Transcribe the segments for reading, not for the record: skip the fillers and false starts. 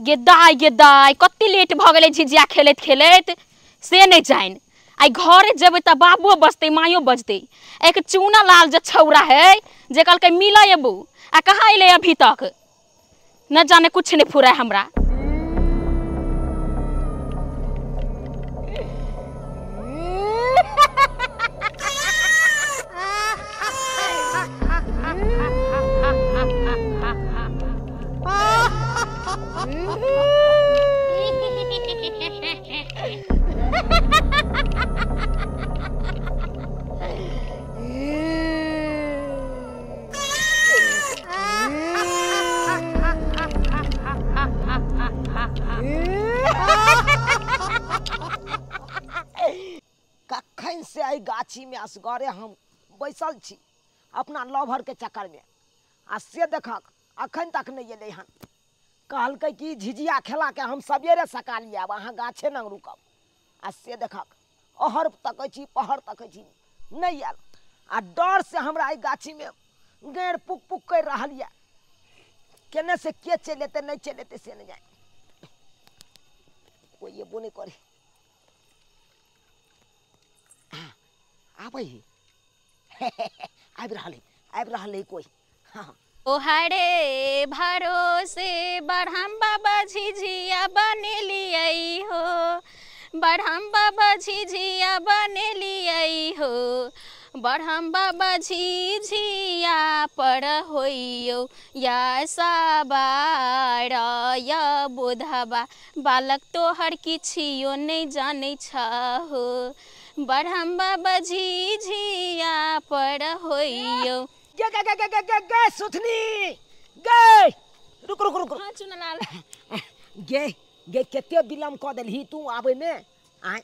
गे दाइ कते लेट भ गेलै झिझिया खेलैत खेलैत से नहीं जानि। आइ घरे जेबै त बाबुओ बजतै माइयो बजतै। एक चूना लाल जे छौरा है जे कहलकै मिल एबू आ कहाँ अयलै अभी तक, न जाने कुछ नहीं फुराय हमरा। कखन से एहि गाछी में असगरे हम बैसल छी अपना लभर के चक्कर में, आ से देखक अखन तक नहीं एलै हन। कहलकै कि झिझिया खेला के हम सवेरे सकाल आयब, अहाँ गाछे नंग रुकब। आ से देखक अहर तकै छी पहर तकै छी नहीं आयल। आ डर से हमरा एहि गाछी में गैर पुक पुक कर रहल यऽ, केने से के चलि एतै नहीं चलि एतै से नहीं जाय, कोई एबो नहीं करे। आबै आबि रहल है, आबि रहल है कोई। हाँ ओहरे भरोसे बरहम बाबा झिझिया बनेलियै हो, बरहम बाबा झिझिया बनेलियै हो, बरहम बाबा झिझिया पर होइयो या सबार या बोधबा, बालक तोहर किछियो नहीं जानै छहो, बरहम बाबा झिझिया पर होइयो। गे गे गे गे गे गे सुथनी गे, रुक रुक रुक। हाँ चुनलाल गे गे कते विलम्ब कऽ देलही तू आबै में। आय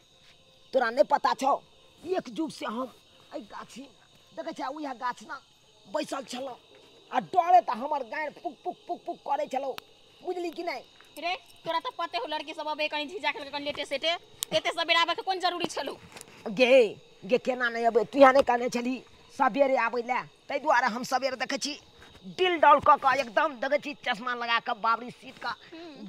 तोरा नहीं पता छौ, एक जुग से हम एहि गाछी देखै छै उएह गाछ ना बैसल छलहुँ आ डरे तऽ हमर गारि पुक पुक पुक पुक करै छलहुँ, बुझली कि नहीं? रे तोरा तऽ पते हो लड़की सब अबै कनी झिझा खेल कनी लेटे सेटे, एते सबेर आबै के कोन जरूरी छलौ? गे गे केना नहीं अबै, तू यहाँ नहीं कहने छली सबेरे आबै लए, ताहि दुआरे हम सबेरे देखै छी डिल डॉल कऽ कऽ एकदम देखै छी चश्मा लगा कऽ बाबरी सीट कऽ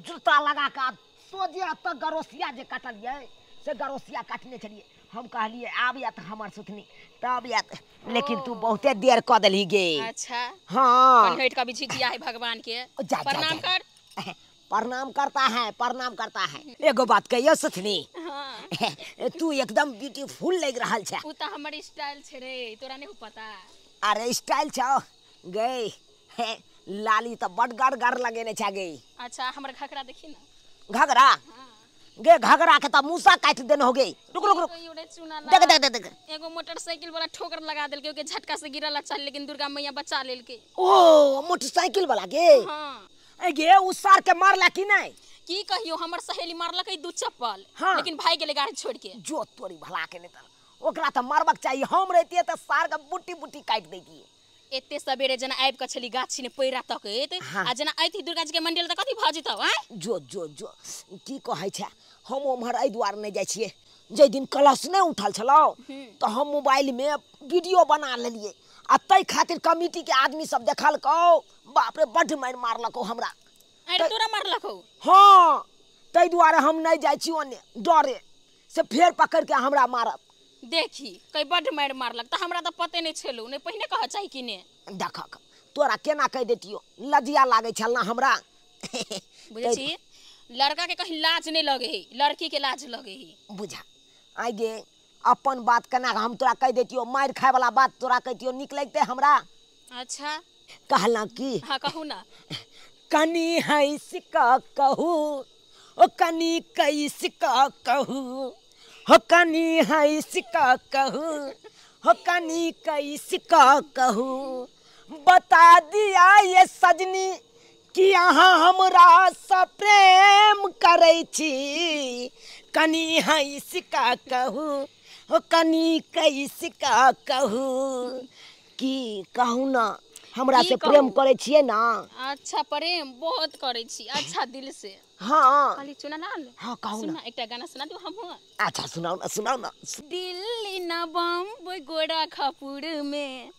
जूता लगा कऽ सोझे एतऽ गरोसिया जे कटलियै से गरोसिया काटने छलियै। हम कहलियै आब आयत हमर सुथनी तब आयत, लेकिन तू बहुते देर कऽ देलही गे। अच्छा हाँ हटि कऽ भी झिझिया है भगवान के प्रणाम कर। प्रणाम करता है, प्रणाम करता है। एगो बात कहियो सुथनी, हाँ। तू एकदम ब्यूटीफुल लग रहल छै। उ त हमर स्टाइल छै रे, तोरा नहीं पता? अरे स्टाइल छौ गई, लाली त बड गड़ गड़ लगेने छै गई। अच्छा हमर घघरा देखी ना। घघरा? हाँ। गे घघरा के त मूसा काट देने हो गई। रुक रुक रुक, देख देख देख देख, एगो मोटरसाइकिल वाला ठोकर लगा देलकै, ओके झटका से गिरल अच्छा, लेकिन दुर्गा मैया बचा लेलकै। ओ मोटरसाइकिल वाला गे? हां। ए गे उ सार के मारला कि नहीं? की कहियो हमर सहेली मारलकै दू चप्पल। हाँ। लेकिन भाग गेलै गाड़ी छोड़ के। जो तोरी भला के नहीं त ओकरा त मारबाक चाहिए, हम रहतियै त सार के बुटी बुटी काटि दैतियै। एते सबेरे जना आबि के छली गाछी ने पैरा तकैत। हाँ। आ जना आइती दुर्गा जी के मंदिर त कथी भ जेतौ? आय जो जो जो की कहै छै, हम ओम्हर एहि दुआरे नहि जाइ छियै। जाहि दिन कलश नहि उठल छलौ तऽ हम मोबाइल में वीडियो बना लेलियै आ ताहि खातिर कमिटी के आदमी सब देखलकौ, बाप रे बड्ड मारि मारलकौ हमरा। अरे तोरा मारलकौ? हाँ, ताहि दुआरे हम नहि जाइ छी ओने, डरे से फेर पकड़ के हमरा मारत। देखी कई बड्ड मारि मारलक तऽ हमरा तऽ पते नहि छलौ, नहि पहिने कहऽ चाही कि ने। देखक तोरा केना कहि देतियौ, लजिया लागै छल ना हमरा। बुझै छी लड़का के कहीं लाज नहीं लगे है, लड़की के लाज लगे है। बुझा आइ गे अपन बात केना हम तोरा कहि देतियौ, मारि खाय वाला बात तोरा कहितियौ नीक लगतै हमरा? अच्छा कहलहुँ की? हाँ कहू ना। कनी हँसि कऽ कहू ओ कनी कैसि कऽ कहू हो कनी हँसि कऽ कहू हो कनी कैसि कऽ कहू, बता दिया ये सजनी कि अहाँ हमरा सँ प्रेम करै छी, कनी हँसि कऽ कहू हो कनी कैसि कऽ कहू। की कहू ना हमरा से प्रेम करै छियै ना? अच्छा प्रेम बहुत करै छी, अच्छा दिल से। हाँ खाली चुना लाल। हाँ कहू ना, एकटा गाना सुना दियौ हमहूँ। अच्छा सुनाउ ना, सुनाउ ना। दिल्ली ना बम्बई गोरखपुर में,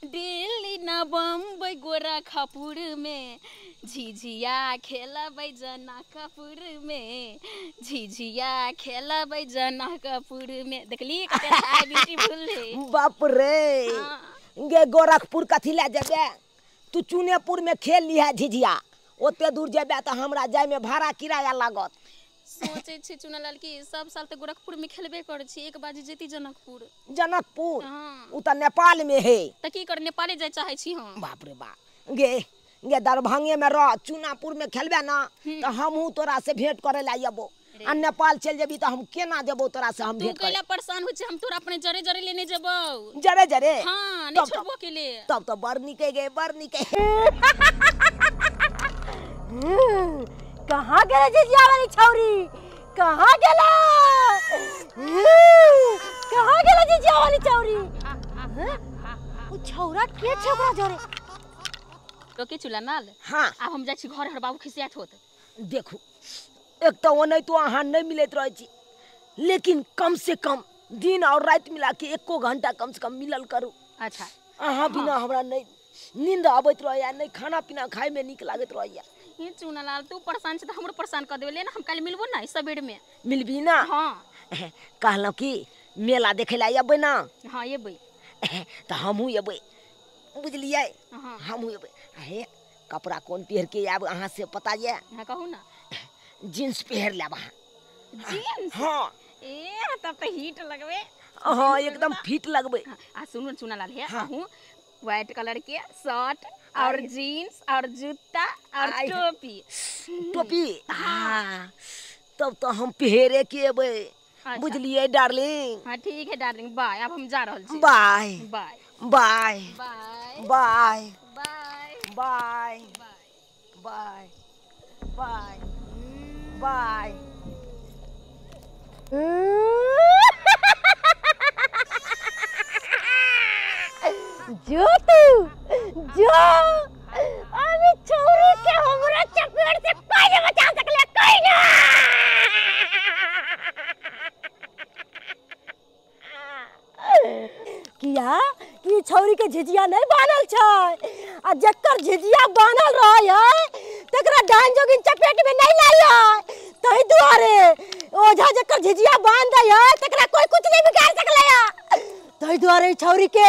दिल्ली ना बम्बई गोरखपुर में, झिझिया खेलबै जनकपुर में, झिझिया खेलबै जनकपुर में। देखली कते ब्यूटीफुल है। बाप रे गे, गोरखपुर कथी ले जेबे तू? चुनेपुर में खेल लिहा झिझिया, ओते दूर जेबे तऽ हमरा जाय में भाड़ा किराया लागत। सोचे छी चुनालाल की सब साल तऽ गोरखपुर में खेलबे करै छी, एक बाजी जेती जनकपुर। जनकपुर? हाँ। उ तऽ नेपाल में है। तऽ की कर, नेपाले जाय चाहे छी हम। बाप रे बाप गे गे, दरभंगे में रह, चुनापुर में खेलबे ना तऽ हमहूँ तोरा से भेंट करे ला अयबो, आ नेपाल चलि जेबी तऽ हम केना जेबो तोरा से हम भेंट करे? तू कैला परेशान होइ छै, हम तोरा अपने जरे जरे लेने जेबौ। जरे जरे? हां, नहीं छोड़बो के लिए। तब तो बड़ निके गे, बड़ निके। कहाँ गेले झिझिया वाली छौरी? कहाँ गेला? कहाँ गेले झिझिया वाली छौरी? उ छौरा के छै ओकरा जरे? तो के चुला नाल। हाँ आब हम जाइ छी घर, हर बाबू खिसियात होत। देखू एक तो ओनाहितो अहाँ नहीं मिलैत रहै छी, लेकिन कम से कम दिन और राति मिला के एको घंटा कम से कम मिलल करू। अच्छा अहाँ बिना हमरा नहीं नींद आबैत रहैया, नहीं खाना पीना खाय में नीक लागैत रहैया। ये चुनालाल तू परेशान छै तऽ हमरो परेशान कर देबे। ले ना हम काल्हि मिलबो ना सबेर में। मिलबी ना? हाँ कहलहुँ कि मेला देखे ला अयबै ना? हाँ अयबै। तऽ हमहूँ अयबै, बुझलियै? हाँ हमहूँ अयबै। हे कपड़ा कोन पहिर के आयब अहाँ से पता ये? हाँ कहू ना। जींस पहिर लेब अहाँ। जींस? हाँ। ए तब तऽ हिट लगबे। हाँ एकदम फिट लगबे। आ सुनू चुनालाल, हे अहूँ व्हाइट कलर के शर्ट और जीन्स और जूता और टोपी। टोपी? हाँ तब तो हम पहिरे के अयबै, बुझलियै डार्लिंग? हाँ ठीक है डार्लिंग, बाय। अब हम जा रहल छी। Bye bye bye bye bye bye bye bye bye bye. जो तू जो, अभी छौरी के हमरा चपेट से कोई नहीं बचा सकले, कोई ना। किया कि छौरी के झिझिया नहीं बान्हल छै, आ जकर झिझिया बान्हल रहै है तकरा डान जोगिन चपेट में नहीं लाई है। तही दुआरे ओझा जकर झिझिया बांध दै है तकरा कोई कुछ नहीं बिगाड़ सकले है। तही दुआरे छौरी के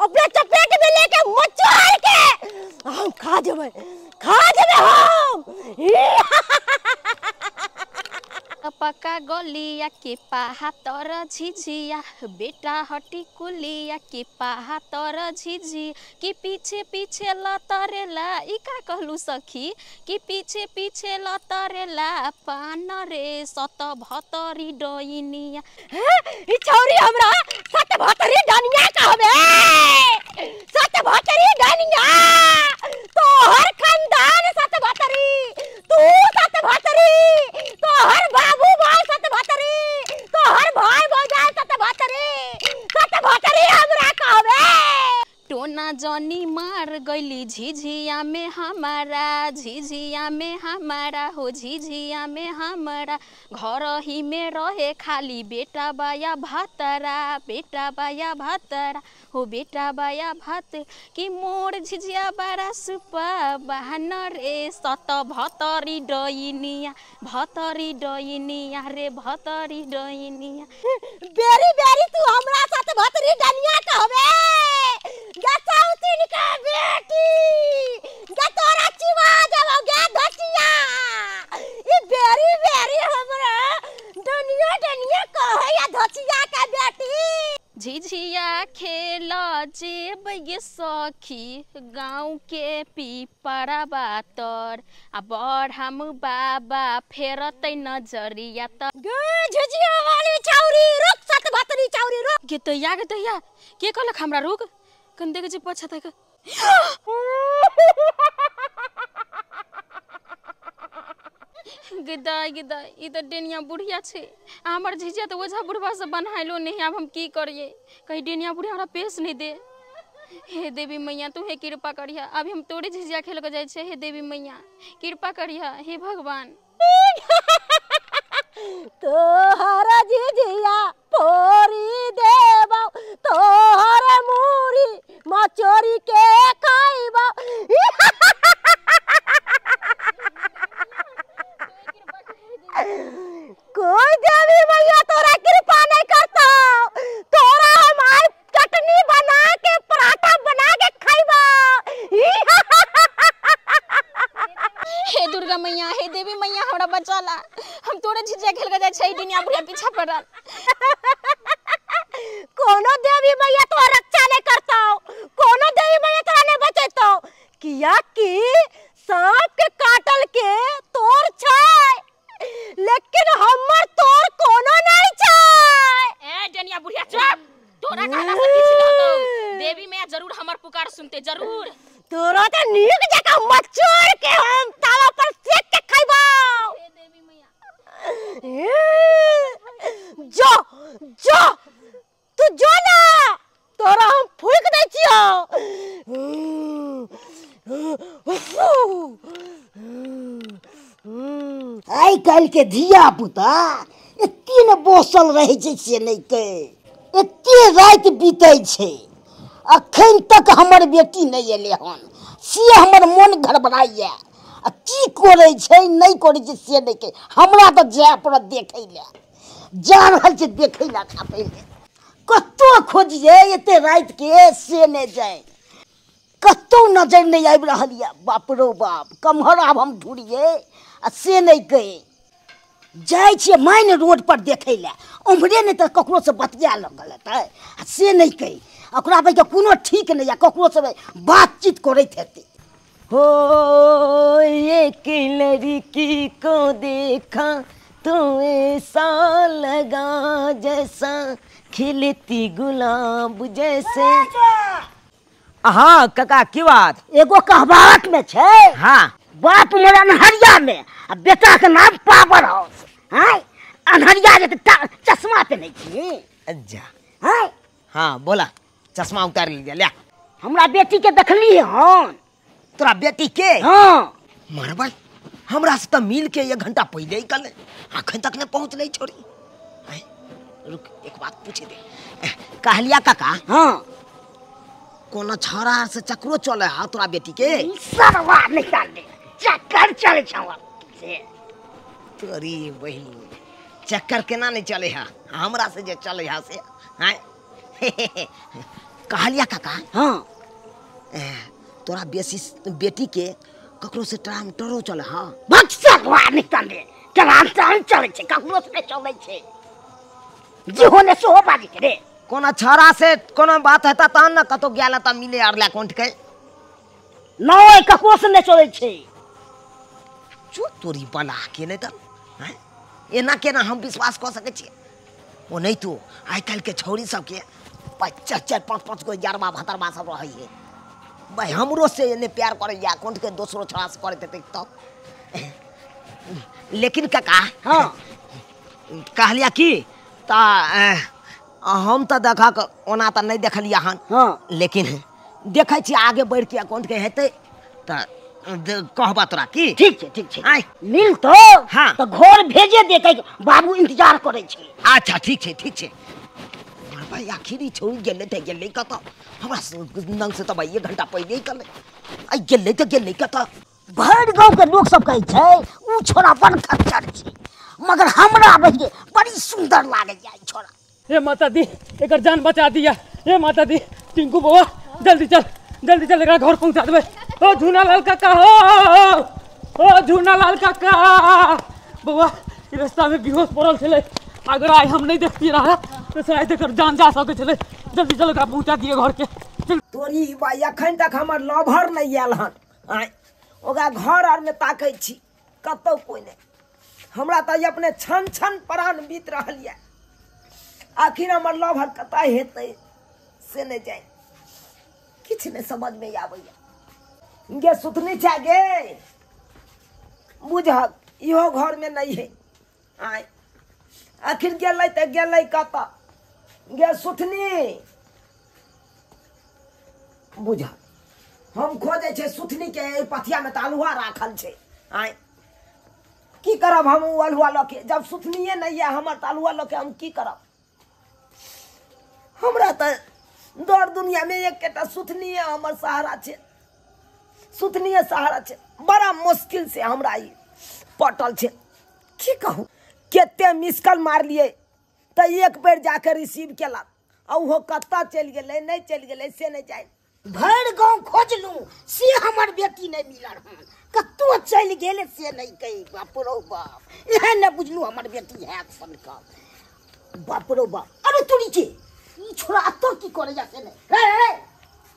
अपने चपेट में लेके मचोड़ के हम खा जेबै, खा जेबै हम। पका गलिया के पाहा तर झिझिया, बेटा हटी कुलिया के पाहा तर झिझी, कि पीछे पीछे लतरेला। ई का कहलू सखी? कि पीछे पीछे लतरेला पान रे सत भतरी डोइनिया। ई छौरी हमरा सत भतरी डनिया कहबे, सत भतरी डनिया। तोहर खानदान सत भतरी, तू सत भतरी, तोहर बाबू भाई सत भतरी, तोहर भाई भौजाई सत भतरी, सत भतरी हमरा कहबे। टोना जनी मार गईली झिझिया में हमारा, झिझिया में हमारा हो झिझिया में हमारा, घर ही में रहे खाली बेटा बाया भातरा, बेटा बाया भातरा हो बेटा बाया भात, कि मोर झिझिया बारा सुपा बहन रे सत भतरी डोइनिया, भतरी डोइनिया रे भतरी डोइनिया। बेरी बेरी तू हमरा सत भतरी डनिया कहबे गे चौथिन के बेटी, गे तोरा चिवा जबो गे धचिया। ई बेरी बेरी हमरा डनिया डनिया कहैया धचिया के बेटी। झिझिया खेल जेबै सखी गाँव के पीपरा बातर, आ बड़ हम बाबा फेरतै नजरिया त। गे झिझिया वाली छौरी रुक, सत भतरी छौरी रुक। गे तैया, गे तैया के कहलक हमरा रुक? कन देखे छी पाछा तक। गे दाइ ई तऽ डेनिया बुढ़िया छै, आ हमर झिझिया तऽ ओझा बुढ़बा से बन्हाइलो नहि। आब हम की करियै? कहीं डेनिया बुढ़िया हमरा पेश नहि दे। हे देवी मैया तू हे कृपा करिहा, अभी हम तोरे झिझिया खेल के जाइ छै। हे देवी मैया कृपा करिहा, हे भगवान। तोहर झिझिया फोरी देबौ, तोहर मूरी मचोरी के खाइबौ। कोई देवी मैया तोरा कृपा नहीं करता, तोरा हमार चटनी बना के पराठा बना के खाइबा। हे दुर्गा मैया, हे देवी मैया हमरा बचाला, हम तोरे झिझिया खेल के जाइ छै, दुनिया बुढ़िया पीछा पड़ल। कोनो देवी मैया तोरा रक्षा नहीं करता, कोनो देवी मैया तोरा नहीं बचेतो, किया कि सांप के काटल के तोर छै, लेकिन हमर तोर कोनो नहीं छै। ए डनिया बुढ़िया चुप, तोरा कहला से किछ न होतौ, देवी मैया जरूर हमर पुकार सुनते जरूर। तोरा त नीक जकाँ मचोर के हम तावा पर सेक के खैबौ। हे देवी मैया जो जो तू जो ना, तोरा हम फूक दै छियौ। आइ काल्हि के धिया पुता एते ने बसल रहै छै से नहि के, एते राति बीतै छै, अखन तक हमर बेटी नहि एलै हन, से हमर मोन गड़बड़ाइए। आ की करै छै नहि करै छै से नहि के, हमरा तऽ जाय पड़त देखै लए, जा रहल छै देखै लए। पहिले कतहु खोजियै एते रातिके से नहि जाय, कतहु नजरि नहि आबि रहल यऽ। बाप रौ बाप, कम्हर आब हम ढूँढियै आ से नहि कहे। जाइ छियै मेन रोड पर देखै लए, उम्हरे नहि तऽ ककरोसँ बतिया लगल हेतै आ से नहि कही। ओकरा भाइके कोनो ठीक नहि यऽ, ककरोसँ बातचीत करैत हेतै। हो एक लड़की को देखा तो ऐसा लगा जैसा खिलती गुलाब जैसे। हाँ काका की बात? एगो कहबात में छै, हाँ बाप मोर अन्हरिया में आ बेटा के नाम पावर हाउस। हाँ अन्हरिया जे चश्मा पहनै छी। अच्छा हाँ हाँ बोला, चश्मा उतार लीजिए ले। हमरा बेटी के देखली हन? तोरा बेटी के? हाँ। मरबल हमरा से तऽ मिल के एक घंटा पहले ही कल अखन तक नहीं पहुँचलै छोरी। रुक एक बात पूछे दे। कहलिया काका, हाँ कोनो छौड़ा से चक्रो चले हा तोरा बेटी के? सरवा निकाल दे, चक्कर चले छौ से। तोरी बहिन चक्कर केना नहीं चले हा, हमरा से जे चले हा से। हाँ कहलिया काका, हाँ तोरा बेसी बेटी के ककरो से ट्राम टरो चले? हाँ सरवा निकाल दे, ट्राम ट्राम चले छै, ककरो से चले छै, जेहो ने सोहो बाजी के रे। कोनो छौड़ा से कोनो बात हेता तहन ने कतौ गेल त मिले आर ला कोंठ के। नहीं ककरो से नहीं चले छै। चुप तोरी बला के नहीं त एना केना हम विश्वास कऽ सकै छियै? ओ नहीं तो आइ काल्हि के छौड़ी सबके 4 4 5 5 गो यारबा भतरबा सब रहै है। भाई हमरो से एने प्यार करैया, कोंठ के दोसरो छौड़ा से करैत हेतै तब। लेकिन काका, हाँ कहलिया की त हम तऽ देखक ओना तऽ नहीं देखलियै हन, हाँ लेकिन देखै छियै आगे बढ़ि के अकाउंट के हेतै तऽ कहबा तोरा की? ठीक छै ठीक छै, आय मिलतो। हाँ तऽ घर भेजे दे, बाबू इंतजार करै छै। अच्छा ठीक छै ठीक छै। भाई आखिर ई छोड़ी गेलै तऽ गेलै कतऽ? हमरा नंग से तऽ भाई एक घंटा पहिले ही कलै, आइ गेलै तऽ गेलै कतऽ? भरि गाँव के लोक सब कहै छै उ छोड़ा बड़ खच्चर छै, मगर हमरा बहिके बड़ी सुन्दर लागैया ई छोड़ा। हे माता दी एकर जान बचा दिया। हे माता दी, टिंकू बउआ जल्दी चल जल्दी चल, एकरा घर पहुंचा देबै। ओ झूना लाल काका, हो ओ झूना लाल काका, बउआ ई रास्ता में बेहोश पड़ल छलै, अगर आइ हम नहीं देखती रहा तो शायद एकर जान जा सकै छलै। जल्दी चल एकरा पहुंचा दिए घर के। चल तोरी भाई अखन तक हमर लभर नहीं आयल हन। आय ओकरा घर आर में ताकै छी कतौ कोइ नहि। हमरा तऽ अपने छन छन प्राण बीत रहल यऽ, आखिर हमर लभर कतऽ हेतै से नहि जानि, किछु नहि समझमे आबैया। गे सुतनी छै गे, बुझक इहो घरमे नहि है। आय आखिर गेलै तऽ गेलै कतऽ? गे सुथनी, बुझा हम खोजै छै सुथनी के एहि पथिया में तऽ अल्हुआ राखल छै। आँय की करब हम ओ अल्हुआ लऽ के, जब सुथनिए नहीं है हमर तऽ अल्हुआ लऽ के हम की करब। हमरा तऽ दौड़ दुनिया में एकटा सुथनिए हमर सहारा छै, सुथनिए सहारा छै। बड़ा मुश्किल से हमरा ई पटल छै, की कहू। कते मिसकल मारलियै तऽ एक बेर जाके रिसीव केलक, आ ओहो कतऽ चलि गेलै नहि चलि गेलै से नहि जानि। भरि गाँव खोजलहुँ से हमर बेटी नहि मिलल हन, कतौ चलि गेल से नहि कही। बाप रौ बाप, एहन नहि बुझलहुँ हमर बेटी हैत सनका। बाप रौ बाप, अरे तोरी के ई छोरा एतऽ की करैया से नहि। रे रे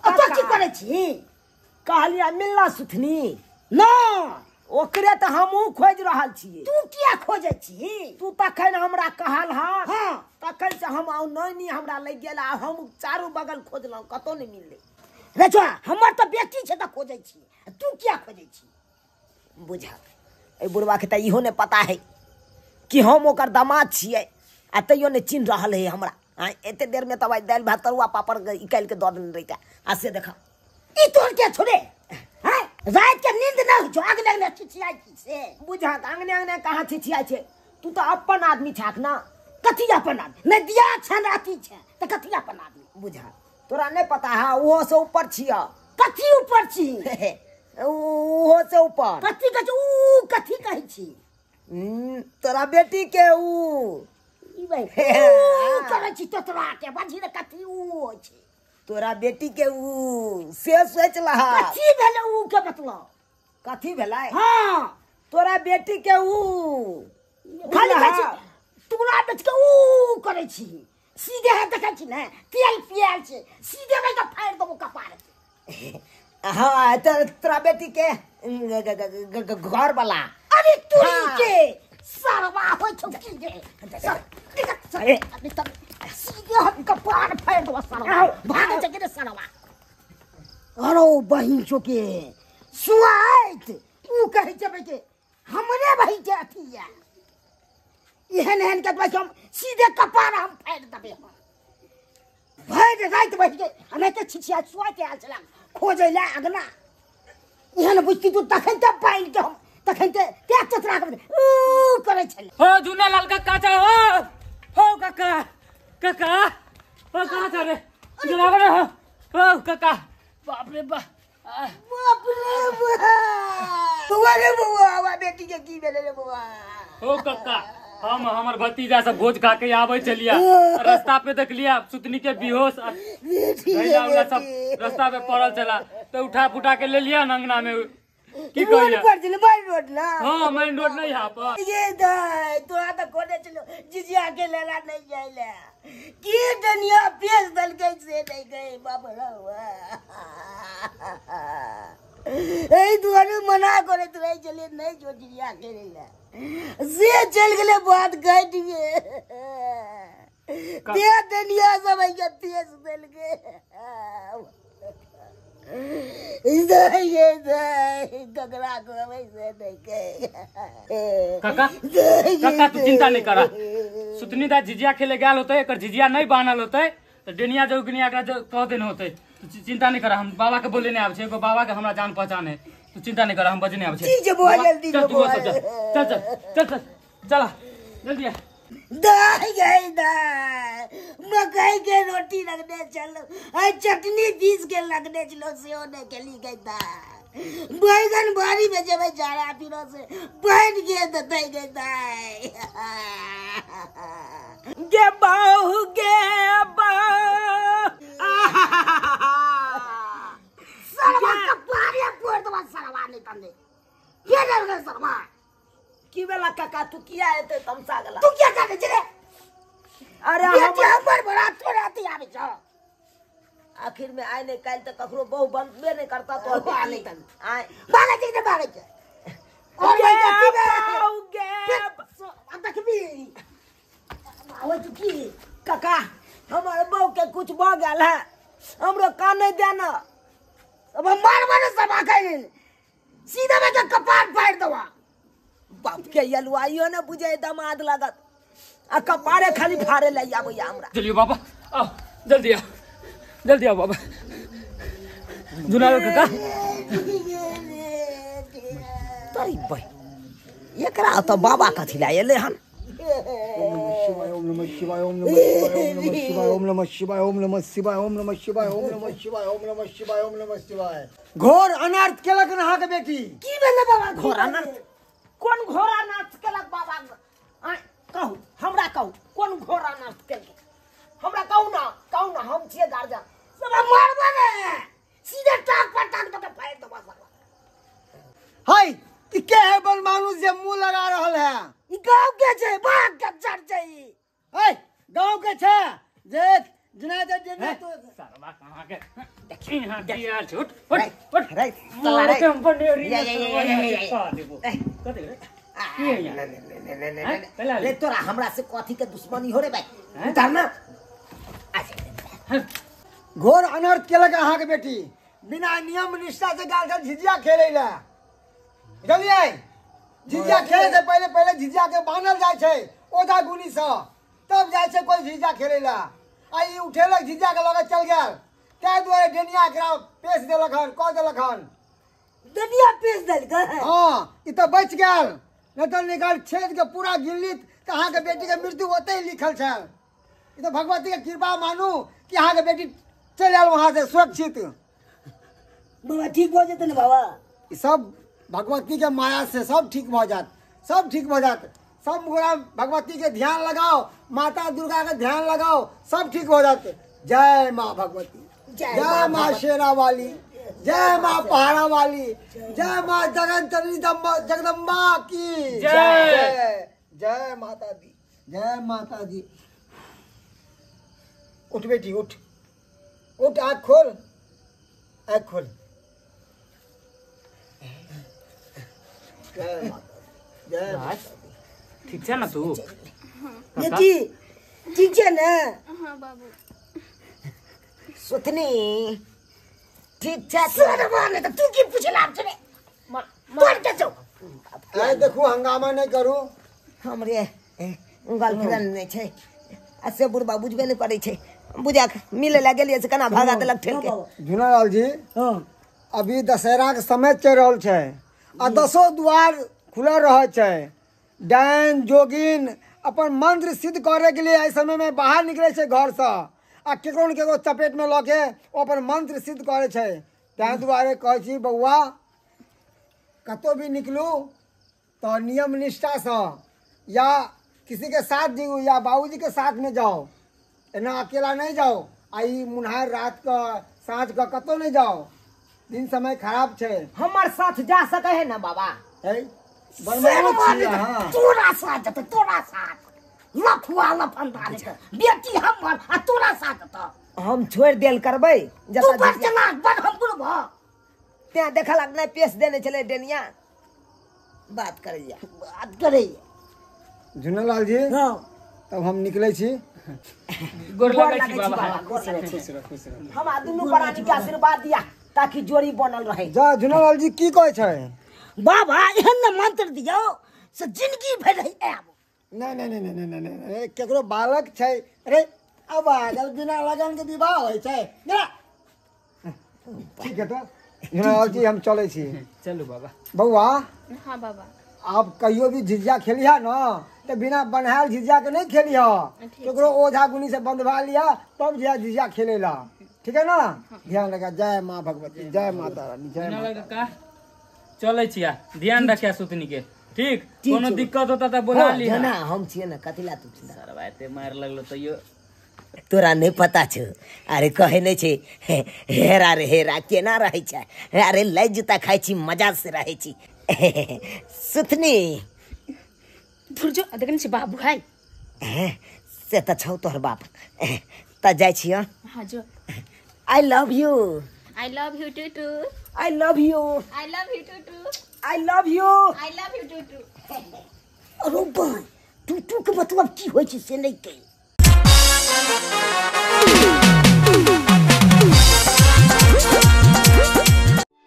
एतऽ की करै छी? कहलियै मिलला सुथनी ना, ओकरे तऽ हमहूँ खोजि रहल छियै। तू किया खोजै छी? तू तखन हमरा कहल हँ, हाँ तखन से हम नैनी हमरा लागि गेल आ हम चारू बगल खोजलहुँ कतौ नहि मिललै। रे छोरा हमर तऽ बेटी छै तऽ खोजै छी, तू किया खोजै छी? बुझा एहि बुढ़बाके तऽ इहो नहि पता है कि हम ओकर दामाद छियै, आ तैयो नहि चिन्ह रहल है हमरा। आँय एते देरमे तब आइ दालि भात तरुआ पापड़ निकालि के दऽ देने रहिता। आ से देखा ई तोहर के छोड़े हैं, रात के नींद न होइ छौ, अगने अगने छिछियाइ छी से। बुझा अगने अगने कहाँ छिछियाइ छै? तू तऽ अपन आदमी छाक ना। कथी अपन आदमी? नहि दिया छै ने अथी छै तऽ कथी अपन आदमी? बुझा तोरा नहि पता है ओहो से ऊपर छिय। कथी ऊपर छी? ओहो से ऊपर। कथी कहै छी? ऊ कथी कहै छी? तोरा बेटी के ऊ करै छी तोतरा के बाजी रे, कथी ऊ होइ छै? तोरा बेटी के ऊ से सोच लहा। कथी भेलै ऊ के मतलब? कथी भेलै? हाँ तोरा बेटी के ऊ खाली कहै छी तोरा बेटी के ऊ करै छी। सीधे है देखै छी ने तेल पियाल छै, सीधे भाई के फाड़ि देबो कपार के। हाँ तोरा बेटी के घर वाला। अरे तोरी के सरवा होइ छौ की रे? सीधे हम कपार फाड़ि देबो सरवा, भागै छै कि रे सरवा? अरो बहिन छौ के सुआइत ऊ कहै छै के हमरे बहिन के अथी या एहन एहन के बस हम सीधे कपार हम फाड़ि देबै। हम भरि राति बैठ के एनाहिते छिछिया सुआइत आयल छलै खोजै लए अगना। एहन बुझती तू तखन तऽ पानि के हम तखन तऽ तें चतरा के ऊ करै छलै। हो झूना लाल काका छौ, हो काका काका, हो कहाँ छौ रे? जनावर हो, हो काका। बाप रे बाप, बाप रे बाप, बौआ रे बौआ, आवा बेटी के की भेलै रे बौआ? हो काका, हम हमर भतीजा सब भोज खा के आबै छलिया, रास्ता पे देखलिया सुतनी के बेहोश भैया सब रास्ता पे पड़ल छला, तो उठा पुटा के ले लिया अंगना में। की रोड पर छलै, मेन रोड ना? हाँ मेन रोड नहीं यहाँ पर। ये दाई तोरा तऽ कोने छलो जिजिया के लेला नहीं जाइला, की दुनिया पेश दलकै से नहीं गई। बाप रे एहि दुआरे मना करैत रहै छलियै नहीं जो जिजिया के लेला, से चलि गेलै बात घटि गेल। ते दुनिया सब अइया पेश देलकै। काका काका तू चिंता नहीं करा, सुतनी दा झिझिया खेले गेल होते, एकर झिझिया नहीं बान्हल होते तऽ डेनिया जोगनिया एकरा कह देने होते। तू चिंता नहीं करा, हम बाबा के बोले नहीं आबै छै, एगो बाबा के हमरा जान पहचान है, तू चिंता नहीं करा, हम बजने आबै छै। ठीक छै बौआ, जल्दी चल तू चल चल चल चल चल चला जल्दी आ। दाई गई दाई, मकई के रोटी रखने चलो, आ चटनी पीस के लगने चलो, सेहो नहीं केली गई दाई। बैगन बाड़ी में जेबै जाड़ा फिरो से बैठ के देतै गई दाई। गे बहु गे बहु, सरवा कपारे फोड़ देबा सरवा नहीं तंदे के डर गए सरवा। की बेला काका तू किया एते तमसा गेला? तू किया काटे छे रे? अरे बेटी हमर बड़ा तोरा अथी आबै छौ। आखिर में आइ नहीं काल्हि तऽ ककरो बहु बनबे नहीं करता तो नहीं तन आइ भागै छै कि भागै छै? और गे बहु गे अब देखबी आबै तू की? काका हमर बहु के कुछ भऽ गेल है, हमरो काने देना। अब मार मार सब आखै सीधा में के कपार फाड़ देबा। बाप के यलुआइयो ने बुझे दमाद लागत, आ कपारे खाली फाड़े ले आबैया हमरा। चलियो बाबा आओ जल्दी आओ, जल्दी आओ बाबा। झुना काका तरी बहि एकरा तऽ बाबा कथी लए एलै हन। शिवाय ओम नमः शिवाय ओम नमः शिवाय ओम नमः शिवाय ओम नमः शिवाय ओम नमः शिवाय ओम नमः शिवाय ओम नमः शिवाय ओम नमः शिवाय। घोर अनर्थ केलक अहाँ के बेटी। की भेलै बाबा? घोर अनर्थ? कोन घोर अनर्थ केलक बाबा? कहू हमरा, कहू कोन घोर अनर्थ केलक हमरा, कहू ना, कहू ना, हम छियै गार्जियन। सब मारबा ने सीधे टाक पर टाक दऽ के फाड़ि देबा सब। हाय ई के है बनमानुष जे मुंह लगा रहल है? ई गांव के छै, भाग के चढ़ छै। ए गांव के छै जे जना जे जे तो सरवा कहां के देखी हां दिया झूठ उठ उठ रे साला रे ये कथि रे ने ने ने रे तोरा हमरा से कथी के दुश्मनी हो रे भाई? उतार ना। घोर अनर्थ केलक अहाँ के बेटी, बिना नियम निष्ठा से गाल गाल झिझिया खेले ला। बुझलियै? झिझिया खेले से पहले पहले झिझिया के बान्हल जाइ छै ओझा गुनी से, तब जाइ छै कोई झिझिया खेले ला। आ ई उठेलक झिझिया के लगे चल गेल, ताहि दुआरे डेनिया एकरा पेश देलक हन, कह देलक हन। डेनिया पेश देलक? हाँ, ई तऽ बचि गेल, नहीं तऽ निकाल छेद के पूरा गिनलित तऽ अहाँके बेटी के मृत्यु ओतहि लिखल छल। ई तऽ भगवती के कृपा मानू कि अहाँके बेटी चलि आयल वहाँ से सुरक्षित। बाबा ठीक भऽ जेतै ने बाबा? ई सब भगवती के माया से सब ठीक भऽ जायत, सब ठीक भऽ जायत। सब गोरा भगवती के ध्यान लगाओ, माता दुर्गा के ध्यान लगाओ, सब ठीक हो जाते। जय माँ भगवती, जय माँ शेरा वाली, जय माँ पहाड़ा वाली, जय माँ जगन जननी जगदम्बा की जय। जय माता दी, जय माता दी। उठ बेटी उठ, उठ, आँख खोल, आँख खोल। जय माता दी, जय माता दी। ठीक छै ना तू? बेटी ठीक छै ने? हाँ बाबू। सुथनी ठीक छै? सुनबा ने तऽ तू की पुछला छे? तोड़ के जो। ए देखू हंगामा नहीं करू। हमरे गर्लफ्रेंड नहीं छै आ से बुढ़बा बुझबे नहीं करै छै। बुझा मिले ला गेलियै से केना भगा देलक ठेल के। झुनालाल जी हां, अभी दशहरा के समय चल रहल छै आ दसो द्वार खुलल रहै छै। डायन जोगिन अपन मंत्र सिद्ध करे के लिए एहि समय में बाहर निकले छै घर से आ केकरो न केकरो चपेट में लऽ के ओ अपन मंत्र सिद्ध करे छै। ताहि दुआरे कहै छी बौआ, कतौ भी निकलू तो नियम निष्ठा से या किसी के साथ जीऊ या बाबूजी के साथ में जाओ, एना अकेला नहीं जाओ। आ ई मुन्हार रात के साँझ के कतौ नहीं जाओ, दिन समय खराब छै। हमर साथ जा सके है ना बाबा? तोरा साथ जतौ, तोरा साथ लफुआ लफंदा रे बेटी हमर आ तोरा साथ जतौ। हम छोड़ देल करबै तू बड़ चलाक बड़ हम बुढ़ भ तें देखलक नहि पेश देने छलै डेनिया। बात करैया, बात करैया। झुनालाल जी हां, तब हम निकलै छी। गोर लगै छी बाबा। खुश रह, खुश रह। हम दुनू प्राणी के आशीर्वाद दिया ताकि जोड़ी बनल रहे। जा झुनालाल जी की कहै छै? बाबा एहन ने मंत्र दियौ से जिंदगी भरि आयब। नहीं नहीं नहीं नहीं नहीं नहीं, केकरो बालक छै अरे अब आगल बिना लगन के विवाह होइ छै। ठीक है तो झुनालाल जी हम चलै छी। चलू बाबा। बौआ। हाँ बाबा। आप कहियो भी झिझिया खेलिहा न तो बिना बन्हायल झिझिया के नहीं खेलिहा, केकरो ओझा गुनी से बंधवा लिया तब झिझिया खेलेला, ठीक है ना? ध्यान लगा। जय माँ भगवती, जय माता रानी, जय माता। चलै छिया, ध्यान रखिया सुतनी के, ठीक? कोनो दिक्कत होता त बोला लिहा। ना हम छियै ना, कथी ला तू चिंता? सरवा एते मार लगलो तैयो तोरा नहीं पता छौ। अरे कहै नहीं छै हेरा रे हेरा केना रहै छै। अरे लै जूता खाइ छी, मजा से रहै छी। सुथनी धुर जो देखने छी बाबू है से त छौ तोहर बाप। त जाइ छियै। हां जो। I love you. I love you too too. I love you. I love you too too. I love you. I love you too too. अरे बा टू टू के मतलब की होइ छै से नहीं कही।